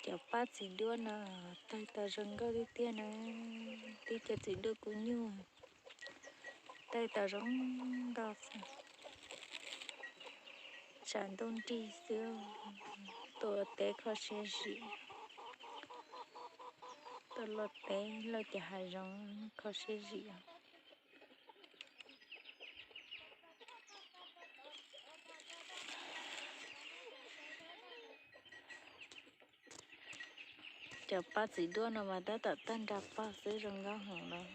Cov paj txiv duaj no tawg tau zoo nkauj tiag tiag na. Tib cov txiv duaj kub nyuj tawg tau zoo nkauj xwb. Tshav ntuj nrig xwb, tuaj teb kho siab zim. Tuaj luaj teb luaj cov hav zoov kho siab zim. Cov paj txiv duaj no mas tab tom tag nra pog xwb, zoo nkauj heev los.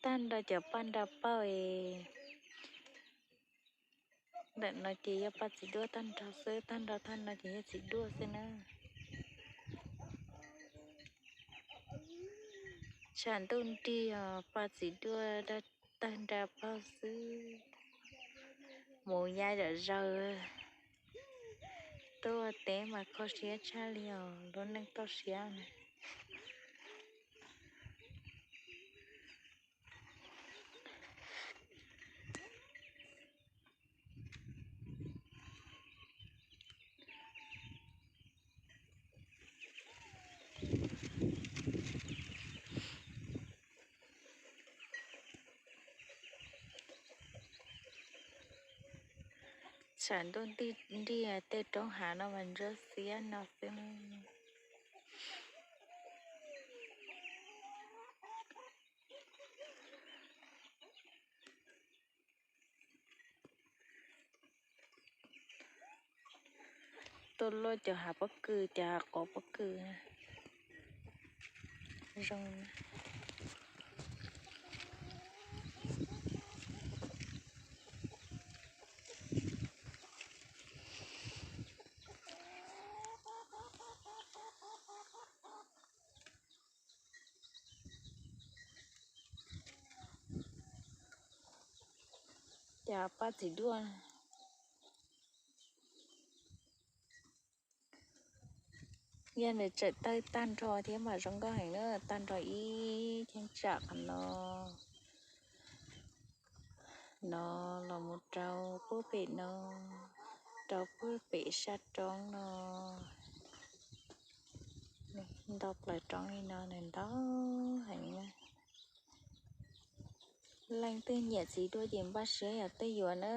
Tag nrho cov paj nra pauj es, ntawm no ces yog paj txiv duaj tag nrho xwb, tag nrho tag no ces yog txiv duaj xwb na. Tshav ntuj nrig os, paj txiv duaj tawg nra pauj xwb. Mus ya zom zaws, tuaj teb mas kho siab tshaj li os, lub neej toj siab na. Tshav ntuj nrig tej roob hav no mas ntsuab xiab no xwb. Tuaj luaj cov hav pob kws, cov hav quav pob kws zoo. Cov paj txiv duaj yog nws tseem tawg tag nrho thiab mas zoo nkauj heev na, tag nrho ib cheeb tsam qhov no, no los mus rau puag pem no, rau puag pem sab roob no, nto plaws roob li no nws ntau heev na. Leej twg nyiam txiv duaj ces npaj siab yog tej yuav na.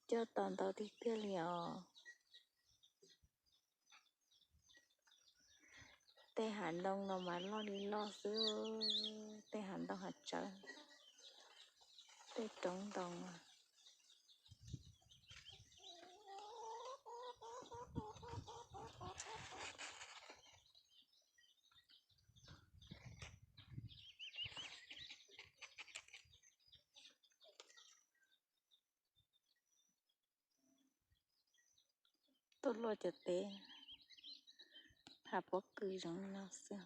Coj tau ntau tiag tiag li os. Tej hav ntoo no mas loj li loj xwb, tej hav ntoo hav tsawb, tej roob ntoo. Tuaj luaj cov teb hav pob kws zoo li no xwb.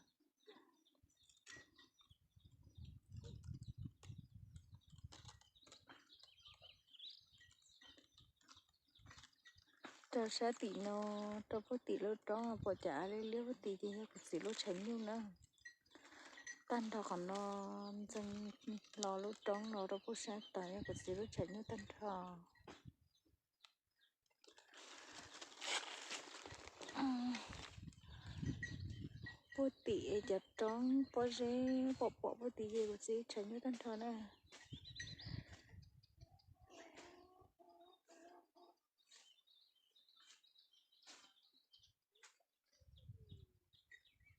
Rau sab tim no, rau puag tim lub roob pom cov av liab liab puag tim ces yog kuv txiv lub tshav nyuj na. Tag nrho qhov no ntxeev los lub roob no rau puag sab tod yog kuv txiv lub tshav nyuj tag nrho. Puag tim cov roob pob zeb pom pom puag tim ces kuv txiv lub tshav nyuj tag nrho na.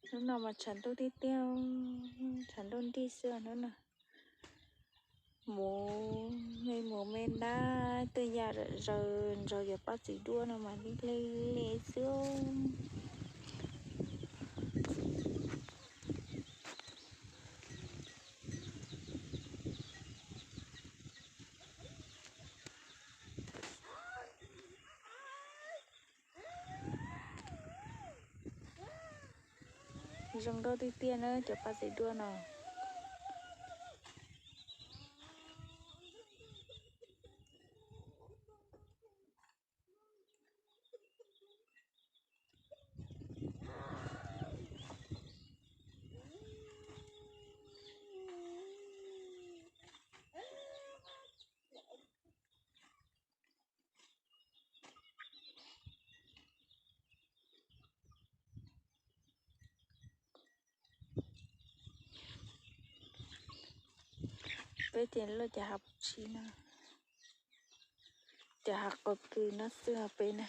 Hnub no mas tshav ntuj tiag tiag, tshav ntuj nrig xwb hnub no. Mus me mus me ntab tuaj ya zom zaws nrog cov paj txiv duaj no mas li li xwb. Zoo nkauj tiag tiag na cov paj txiv duaj no. Peb ces loj cov hav pub tshib no, cov hav qos kws no xwb os peb na.